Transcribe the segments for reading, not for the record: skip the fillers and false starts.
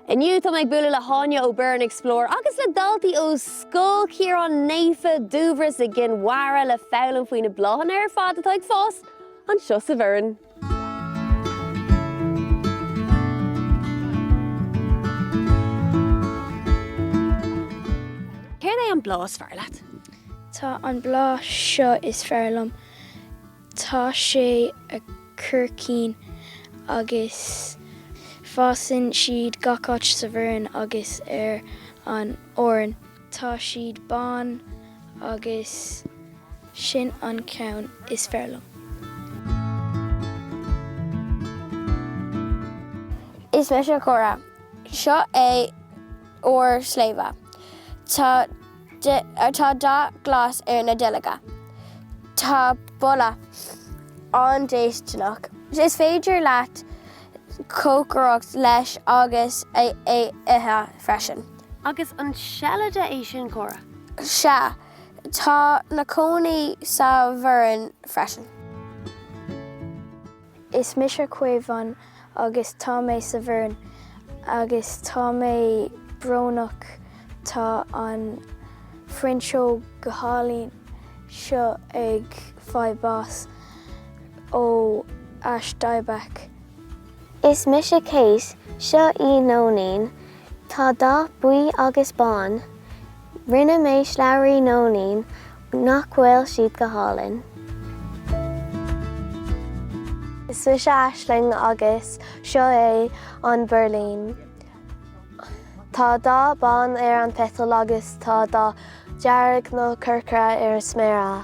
Inniu tá mé ag bualadh le hÁine ó Burren Explore agus le daltaí ó Scoil Chiaráin Naofa, Dúbhras i gCinn Mhara le foghlaim faoi na bláthanna ar fad atá ag fás anseo sa Bhoireann. Céard é an bláth is fearr leat? Tá an bláth seo is fearr liom. Tá sé a cuircín agus fásann siad gach áit sa Bhoireann agus ar an Árainn. Tá siad bán agus sin an ceann is fearr liom. Is mise Cora. Seo é ár sléibhe. Tá Tá dath glas ar na duilleoga. Tá boladh an-déistineach. Is féidir leat cócaireacht leis agus é a ithe freisin. Agus an seilide é sin, Cora? Sea. Tá na cónaí sa Bhoireann freisin. Is mise Caomhán agus tá mé sa Bhoireann agus tá mé brónach tá an fuinseog go hálainn seo ag faigh bás ó ash dieback. Is mise Kate, seo í Nóinín. Tá dath buí agus bán. Rinne mé slabhraí nóinín, nach bhfuil siad go hálainn? Is mise Aisling agus seo é an buirlín. Tá dath bán ar an petal agus tá dath dearg nó corcra ar an sméara.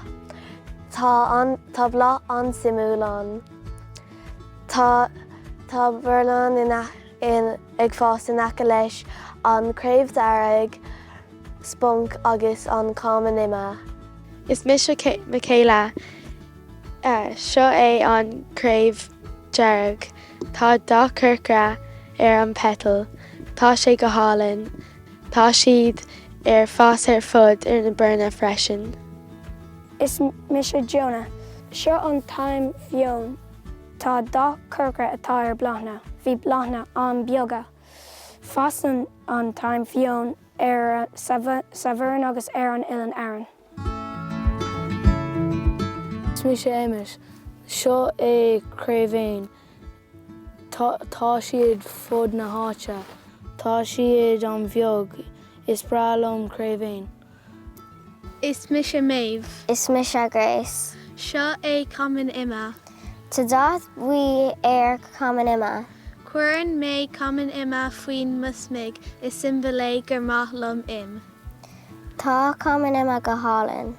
Tá an tá bláth an-suimiúil ann. Tá tá buirlín in in ag fás in aice leis an craobh dearg, spunk agus an camán ime. Is mise Michaela. Seo é an craobh dearg. Tá dath corcra ar an petal. Tá sé go hálainn. Tá siad ar fás ar fud ar na Boirne freisin. Is mise Jonah. Seo an thaim fhiáin. Tá dath corcra atá ar bláthanna. Bhí bláthanna an-beaga. Fásann an thaim fiáin ar sa Bhoireann agus ar an Oileán Árann. Is mise Emmet. Seo é craobh éin. Tá siad fud na háite. Tá siad an bheag. Is breá liom craobh éin. Is mise Maeve. Is mise Grace. Seo é camán ime. Tá dath buí ar camán ime. Cuireann mé camán ime faoin mo smig, is siombail é gur maith liom im. Tá camán ime go hálainn.